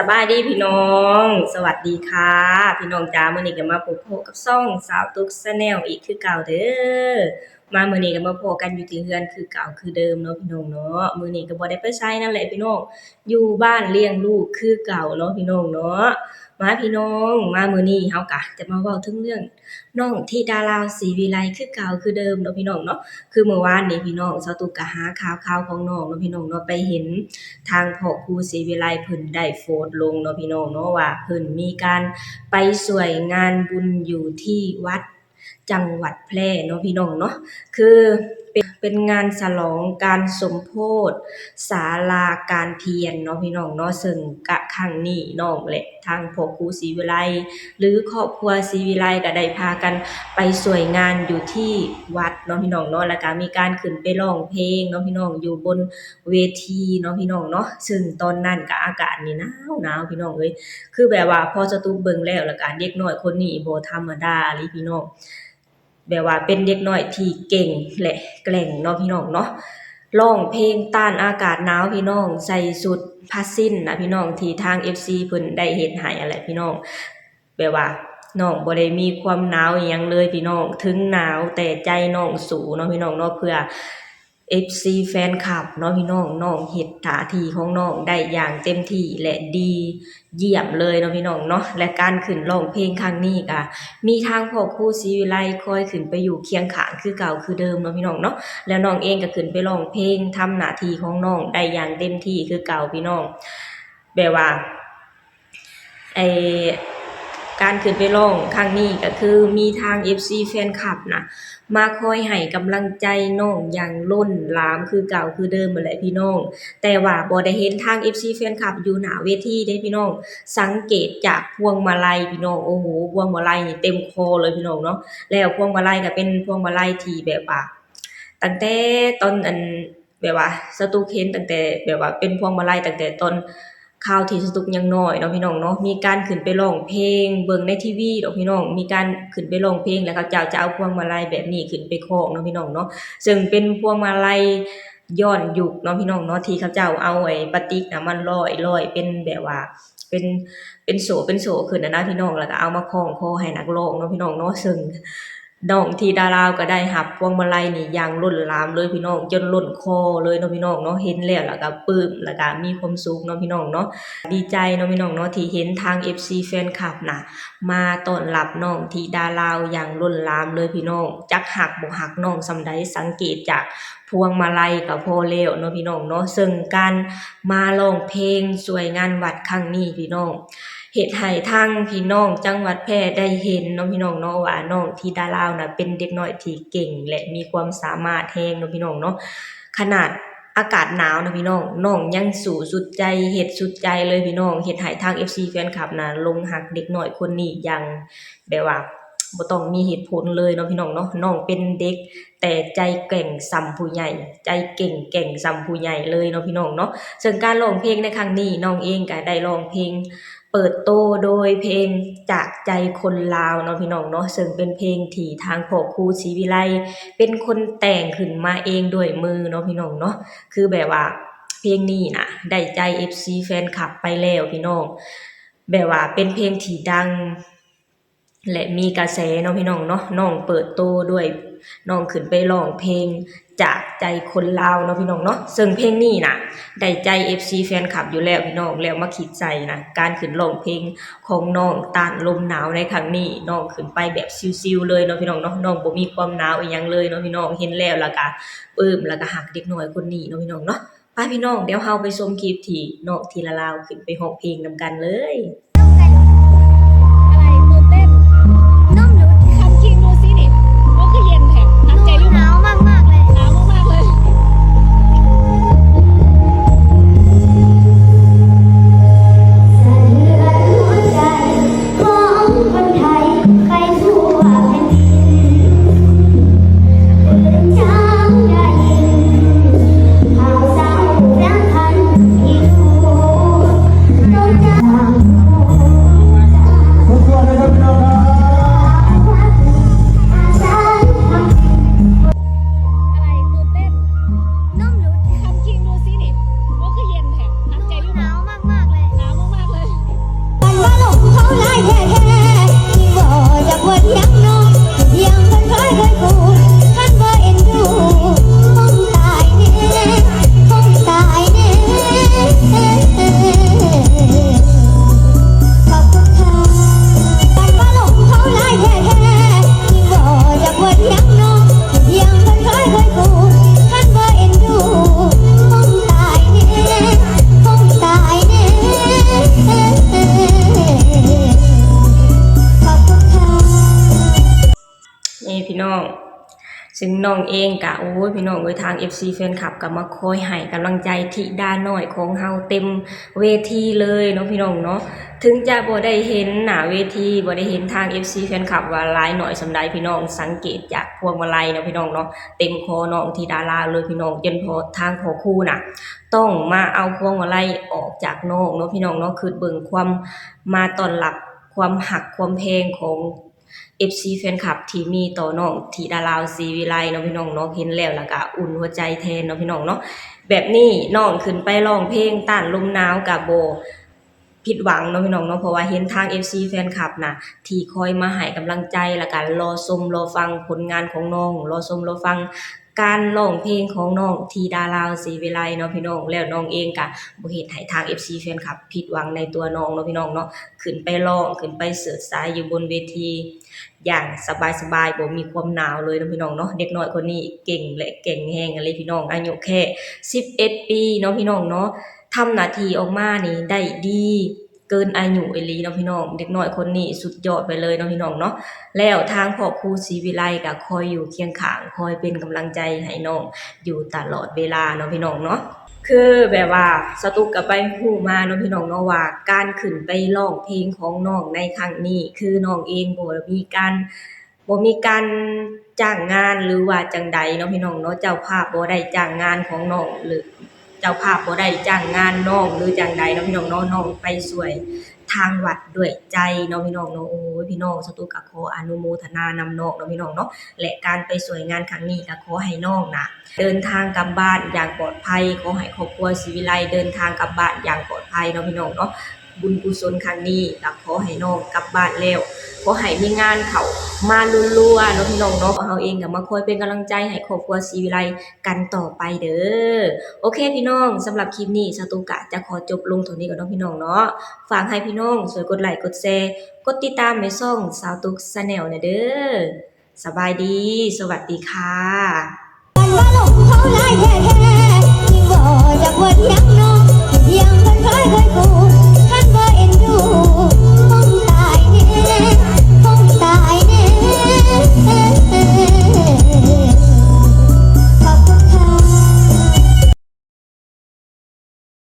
ສະບາຍດີພີ່ນ້ອງ ສະຫວັດດີຄ່ະພີ່ນ້ອງຈ້າ. ມື້ນີ້ກໍມາພົບພໍ້ກັບຊ່ອງສາວຕຸກ Channel ອີກຄືເກົ່າເດີ. ມາມື້ນີ້ກໍມາພໍ້ກັນຢູ່ທີ່ເຮືອນຄືເກົ່າຄືເດີມເນາະພີ່ນ້ອງເນາະ. ມື້ນີ້ກໍບໍ່ໄດ້ໄປໃສນັ້ນແຫຼະພີ່ນ້ອງ ຢູ່ບ້ານລ້ຽງລູກຄືເກົ່າເນາະພີ່ນ້ອງເນາະ. ມາພີ່ນ້ອງ ມາມື້ນີ້ເຮົາກະຈະມາເວົ້າເຖິງເລື່ອງນ້ອງທິດາລາວ ສີວິໄລ ຄືເກົ່າຄືເດີມເນາະພີ່ນ້ອງເນາະ. ຄືມື້ວານນີ້ພີ່ນ້ອງ ສາວຕຸກກະຫາຂ່າວຄາວຂອງນ້ອງເນາະພີ່ນ້ອງເນາະ ໄປເຫັນທາງພໍ່ຄູສີວິໄລເພິ່ນໄດ້ໂພສລົງເນາະພີ່ນ້ອງເນາະ ວ່າເພິ່ນມີການໄປຊ່ວຍງານບຸນຢູ່ທີ່ວັດ ຈັງຫວັດແພ່ເນາະພີ່ນ້ອງເນາະ. ຄືເປັນ ເປັນງານສະຫຼອງການສົມໂພດສາລາການພຽນເນາະພີ່ນ້ອງເນາະ. ເຊິ່ງກະຄັ້ງນີ້ນ້ອງ ແລະ ທາງພໍ່ຄູສີວິໄລ ຫຼື ຄອບຄົວສີວິໄລ ກະໄດ້ພາກັນໄປຊ່ວຍງານຢູ່ທີ່ວັດເນາະພີ່ນ້ອງເນາະ ແລ້ວກະມີການຂຶ້ນໄປຮ້ອງເພງເນາະພີ່ນ້ອງ ຢູ່ບົນເວທີເນາະພີ່ນ້ອງເນາະ. ເຊິ່ງຕອນນັ້ນກະອາກາດນີ້ໜາວໆ ພີ່ນ້ອງເອີຍ. ຄືແບບວ່າພໍສາວຕຸກເບິ່ງແລ້ວ ແລ້ວກະເດັກນ້ອຍຄົນນີ້ບໍ່ທຳມະດາອີ່ຫຼີພີ່ນ້ອງ ແບບວ່າເປັນເດັກນ້ອຍທີ່ເກັ່ງ ແລະ ແກວ່ງເນາະພີ່ນ້ອງເນາະ. ຮ້ອງເພງຕ້ານອາກາດໜາວພີ່ນ້ອງ ໃສ່ຊຸດຜ້າສິ້ນນະພີ່ນ້ອງ ທີ່ທາງເອັຟຊີເພິ່ນໄດ້ເຮັດໃຫ້ຫັ້ນແຫຼະພີ່ນ້ອງ. ແບບວ່ານ້ອງບໍ່ໄດ້ມີຄວາມໜາວອີ່ຫຍັງເລີຍພີ່ນ້ອງ ເຖິງໜາວແຕ່ໃຈນ້ອງສູ້ເນາະພີ່ນ້ອງເນາະ ເພື່ອ ເອັຟຊີແຟນຄລັບເນາະພີ່ນ້ອງ. ນ້ອງເຮັດໜ້າທີ່ຂອງນ້ອງໄດ້ຢ່າງເຕັມທີ່ ແລະ ດີຢ້ຽມເລີຍເນາະພີ່ນ້ອງເນາະ. ແລະ ການຂຶ້ນຮ້ອງເພງຄັ້ງນີ້ກະມີທາງພໍ່ຄູສີວິໄລຄອຍຂຶ້ນໄປຢູ່ຄຽງຂ້າງຄືເກົ່າຄືເດີມເນາະພີ່ນ້ອງເນາະ. ແລ້ວນ້ອງເອງກະຂຶ້ນໄປຮ້ອງເພງ ທຳໜ້າທີ່ຂອງນ້ອງໄດ້ຢ່າງເຕັມທີ່ຄືເກົ່າພີ່ນ້ອງ. ແບບວ່າ ໄອ້ ການຂຶ້ນໄປຮ້ອງຄັ້ງນີ້ກະຄືມີທາງເອັຟຊີແຟນຄລັບນະ ມາຄອຍໃຫ້ກຳລັງໃຈນ້ອງຢ່າງລົ້ນຫຼາມຄືເກົ່າຄືເດີມຫັ້ນແຫຼະພີ່ນ້ອງ. ແຕ່ວ່າບໍ່ໄດ້ເຫັນທາງເອັຟຊີແຟນຄລັບຢູ່ໜ້າເວທີເດ້ພີ່ນ້ອງ ສັງເກດຈາກພວງມາໄລພີ່ນ້ອງ ໂອ້ໂຫ ພວງມາໄລນີ້ເຕັມຄໍເລີຍພີ່ນ້ອງເນາະ. ແລ້ວພວງມາໄລກະເປັນພວງມາໄລທີ່ແບບວ່າ ຕັ້ງແຕ່ຕອນ ອັນ ແບບວ່າສາວຕຸກເຫັນຕັ້ງແຕ່ ແບບວ່າເປັນພວງມາໄລຕັ້ງແຕ່ຕອນຄາວທີ່ສາວຕຸກຍັງນ້ອຍເນາະພີ່ນ້ອງເນາະ ມີການຂຶ້ນໄປຮ້ອງເພງ ເບິ່ງໃນທີວີດອກພີ່ນ້ອງ ມີການຂຶ້ນໄປຮ້ອງເພງ ແລ້ວເຂົາເຈົ້າຈະເອົາພວງມາໄລແບບນີ້ຂຶ້ນໄປຄ້ອງເນາະພີ່ນ້ອງເນາະ. ເຊິ່ງເປັນພວງມາໄລຍ້ອນຍຸກເນາະພີ່ນ້ອງເນາະ ທີ່ເຂົາເຈົ້າເອົາໄອ້ປາຕິກນະມາຮ້ອຍ ຮ້ອຍເປັນແບບວ່າ ເປັນ ເປັນໂສ້ ເປັນໂສ້ຂຶ້ນຫັ້ນນະພີ່ນ້ອງ ແລ້ວກະເອົາມາຄ້ອງຄໍໃຫ້ນັກຮ້ອງເນາະພີ່ນ້ອງເນາະ. ເຊິ່ງ ນ້ອງທິດາລາວກະໄດ້ຮັບພວງມາໄລນີ້ຢ່າງລົ້ນຫຼາມເລີຍພີ່ນ້ອງ ຈົນລົ້ນຄໍເລີຍເນາະພີ່ນ້ອງເນາະ. ເຫັນແລ້ວລະກະປຶ້ມ ລະກະມີຄວາມສຸກເນາະພີ່ນ້ອງເນາະ ດີໃຈເນາະພີ່ນ້ອງເນາະ ທີ່ເຫັນທາງເອັຟຊີແຟນຄລັບນະ ມາຕ້ອນຮັບນ້ອງທິດາລາວຢ່າງລົ້ນຫຼາມເລີຍພີ່ນ້ອງ. ຈັກຮັກບໍ່ຮັກນ້ອງສ່ຳໃດ ສັງເກດຈາກພວງມາໄລກະພໍແລ້ວເນາະພີ່ນ້ອງເນາະ. ເຊິ່ງການມາຮ້ອງເພງຊ່ວຍງານວັດຄັ້ງນີ້ພີ່ນ້ອງ ເຮັດໃຫ້ທາງພີ່ນ້ອງຈັງຫວັດແພ່ໄດ້ເຫັນເນາະພີ່ນ້ອງເນາະ ວ່ານ້ອງທິດາລາວນະເປັນເດັກນ້ອຍທີ່ເກັ່ງ ແລະ ມີຄວາມສາມາດແຮງເນາະພີ່ນ້ອງເນາະ. ຂະໜາດອາກາດໜາວນະພີ່ນ້ອງ ນ້ອງຍັງສູ້ສຸດໃຈ ເຮັດສຸດໃຈເລີຍພີ່ນ້ອງ ເຮັດໃຫ້ທາງເອັຟຊີແຟນຄລັບນະຫຼົງຮັກເດັກນ້ອຍຄົນນີ້ຢ່າງແບບວ່າບໍ່ຕ້ອງມີເຫດຜົນເລີຍເນາະພີ່ນ້ອງເນາະ. ນ້ອງເປັນເດັກ ແຕ່ໃຈແກ່ງສ່ຳຜູ້ໃຫຍ່ ໃຈເກັ່ງແກ່ງສ່ຳຜູ້ໃຫຍ່ເລີຍເນາະພີ່ນ້ອງເນາະ. ເຊິ່ງການຮ້ອງເພງໃນຄັ້ງນີ້ ນ້ອງເອງກະໄດ້ຮ້ອງເພງເປີດໂຕໂດຍເພງຈາກໃຈຄົນລາວເນາະພີ່ນ້ອງເນາະ ເຊິ່ງເປັນເພງທີ່ທາງພໍ່ຄູສີວິໄລເປັນຄົນແຕ່ງຂຶ້ນມາເອງດ້ວຍມືເນາະພີ່ນ້ອງເນາະ. ຄືແບບວ່າເພງນີ້ນະໄດ້ໃຈເອັຟຊີແຟນຄລັບໄປແລ້ວພີ່ນ້ອງ ແບບວ່າເປັນເພງທີ່ດັງ ແລະ ມີກະແສເນາະພີ່ນ້ອງເນາະ. ນ້ອງເປີດໂຕດ້ວຍ ນ້ອງຂຶ້ນໄປຮ້ອງເພງຈາກໃຈຄົນລາວເນາະພີ່ນ້ອງເນາະ. ເຊິ່ງເພງນີ້ນະໄດ້ໃຈເອັຟຊີແຟນຄລັບຢູ່ແລ້ວພີ່ນ້ອງ ແລ້ວມາຄິດໃສ່ນະ ການຂຶ້ນຮ້ອງເພງຂອງນ້ອງຕ້ານລົມໜາວໃນຄັ້ງນີ້ ນ້ອງຂຶ້ນໄປແບບຊິວໆເລີຍເນາະພີ່ນ້ອງເນາະ. ນ້ອງບໍ່ມີຄວາມໜາວອີ່ຫຍັງເລີຍເນາະພີ່ນ້ອງ ເຫັນແລ້ວລະກະປຶ້ມ ລະກະຮັກເດັກນ້ອຍຄົນນີ້ເນາະພີ່ນ້ອງເນາະ. ໄປພີ່ນ້ອງ ດຽວເຮົາໄປຊົມຄລິບທີ່ນ້ອງທິດາລາວຂຶ້ນໄປຮ້ອງເພງນຳກັນເລີຍ. ຊຶ່ງນ້ອງເອງກະ ໂອ້ຍ ພີ່ນ້ອງເອີຍ ທາງເອັຟຊີແຟນຄລັບກະມາຄອຍໃຫ້ກຳລັງໃຈທິດານ້ອຍຂອງເຮົາເຕັມເວທີເລີຍເນາະ ພີ່ນ້ອງເນາະ. ເຖິງຈະບໍ່ໄດ້ເຫັນໜ້າເວທີ ບໍ່ໄດ້ເຫັນທາງເອັຟຊີແຟນຄລັບວ່າຫຼາຍໜ້ອຍສ່ຳໃດ ພີ່ນ້ອງສັງເກດຈາກພວງມາໄລເນາະ ພີ່ນ້ອງເນາະ ເຕັມຄໍນ້ອງທິດາລາວເລີຍ ພີ່ນ້ອງ ຈົນພໍທາງພໍ່ຄູນະ ຕ້ອງມາເອົາພວງມາໄລອອກຈາກນ້ອງເນາະ ພີ່ນ້ອງເນາະ. ຄຶດເບິ່ງຄວາມມາຕ້ອນຮັບ ຄວາມຮັກຄວາມແພງຂອງ ເອັຟຊີແຟນຄລັບທີ່ມີຕໍ່ນ້ອງທິດາລາວສີວິໄລເນາະ ພີ່ນ້ອງເນາະ. ເຫັນແລ້ວລະກະອຸ່ນຫົວໃຈແທນເນາະ ພີ່ນ້ອງເນາະ. ແບບນີ້ນ້ອງຂຶ້ນໄປຮ້ອງເພງຕ້ານລົມໜາວກະບໍ່ຜິດຫວັງເນາະ ພີ່ນ້ອງເນາະ ເພາະວ່າເຫັນທາງເອັຟຊີແຟນຄລັບນະ ທີ່ຄອຍມາໃຫ້ກຳລັງໃຈ ລະກະລໍຊົມລໍຟັງຜົນງານຂອງນ້ອງ ລໍຊົມລໍຟັງ ການຮ້ອງເພງຂອງນ້ອງທິດາລາວສີວິໄລເນາະ ພີ່ນ້ອງ. ແລ້ວນ້ອງເອງກະບໍ່ເຮັດໃຫ້ທາງເອັຟຊີແຟນຄລັບຜິດຫວັງໃນຕົວນ້ອງເນາະ ພີ່ນ້ອງເນາະ. ຂຶ້ນໄປຮ້ອງ ຂຶ້ນໄປເສີດສາຍຢູ່ບົນເວທີຢ່າງສະບາຍໆ ບໍ່ມີຄວາມໜາວເລີຍເນາະ ພີ່ນ້ອງເນາະ. ເດັກນ້ອຍຄົນນີ້ເກັ່ງ ແລະ ແກ່ງແຮງອີ່ຫຼີ ພີ່ນ້ອງ ອາຍຸແຄ່ສິບເອັດປີເນາະ ພີ່ນ້ອງເນາະ. ທຳໜ້າທີ່ອອກມານີ້ໄດ້ດີ ເກີນອາຍຸອີ່ຫຼີເນາະ ພີ່ນ້ອງ. ເດັກນ້ອຍຄົນນີ້ສຸດຍອດໄປເລີຍເນາະ ພີ່ນ້ອງເນາະ. ແລ້ວທາງພໍ່ຄູສີວິໄລກະຄອຍຢູ່ຄຽງຂ້າງ ຄອຍເປັນກຳລັງໃຈໃຫ້ນ້ອງຢູ່ຕະຫຼອດເວລາເນາະ ພີ່ນ້ອງເນາະ. ຄືແບບວ່າສາວຕຸກກະໄປຮູ້ມາເນາະ ພີ່ນ້ອງເນາະ ວ່າການຂຶ້ນໄປຮ້ອງເພງຂອງນ້ອງໃນຄັ້ງນີ້ ຄືນ້ອງເອງບໍ່ມີການ ບໍ່ມີການຈ້າງງານ ຫຼືວ່າຈັ່ງໃດເນາະ ພີ່ນ້ອງເນາະ. ເຈົ້າພາບບໍ່ໄດ້ຈ້າງງານຂອງນ້ອງ ຫຼືເຈົ້າພາບບໍ່ໄດ້ຈ້າງງານນ້ອງ ຫຼືຈັ່ງໃດເນາະ ພີ່ນ້ອງເນາະ. ນ້ອງໄປຊ່ວຍທາງວັດດ້ວຍໃຈເນາະ ພີ່ນ້ອງເນາະ. ໂອ້ຍ ພີ່ນ້ອງ ສາວຕຸກກະຂໍອະນຸໂມທະນານຳນ້ອງເນາະ ພີ່ນ້ອງເນາະ. ແລະ ການໄປຊ່ວຍງານຄັ້ງນີ້ກະຂໍໃຫ້ນ້ອງນະ ເດີນທາງກັບບ້ານຢ່າງປອດໄພ ຂໍໃຫ້ຄອບຄົວສີວິໄລເດີນທາງກັບບ້ານຢ່າງປອດໄພເນາະ ພີ່ນ້ອງເນາະ. ບຸນກຸສົນຄັ້ງນີ້ກະຂໍໃຫ້ນ້ອງກັບບ້ານແລ້ວ ຂໍໃຫ້ມີງານເຂົ້າມາລົວໆເນາະ ພີ່ນ້ອງເນາະ. ເຮົາເອງກະມາຄອຍເປັນກຳລັງໃຈໃຫ້ຄອບຄົວສີວິໄລກັນຕໍ່ໄປເດີ. ໂອເຄ ພີ່ນ້ອງ ສຳລັບຄລິບນີ້ສາວຕຸກກະຈະຂໍຈົບລົງເທົ່ານີ້ກ່ອນເນາະ ພີ່ນ້ອງເນາະ. ຝາກໃຫ້ພີ່ນ້ອງຊ່ວຍກົດໄລກ໌ ກົດແຊ ກົດຕິດຕາມໃຫ້ຊ່ອງສາວຕຸກ Channel ແດ່ເດີ. ສະບາຍດີ ສະຫວັດດີຄ່ະ.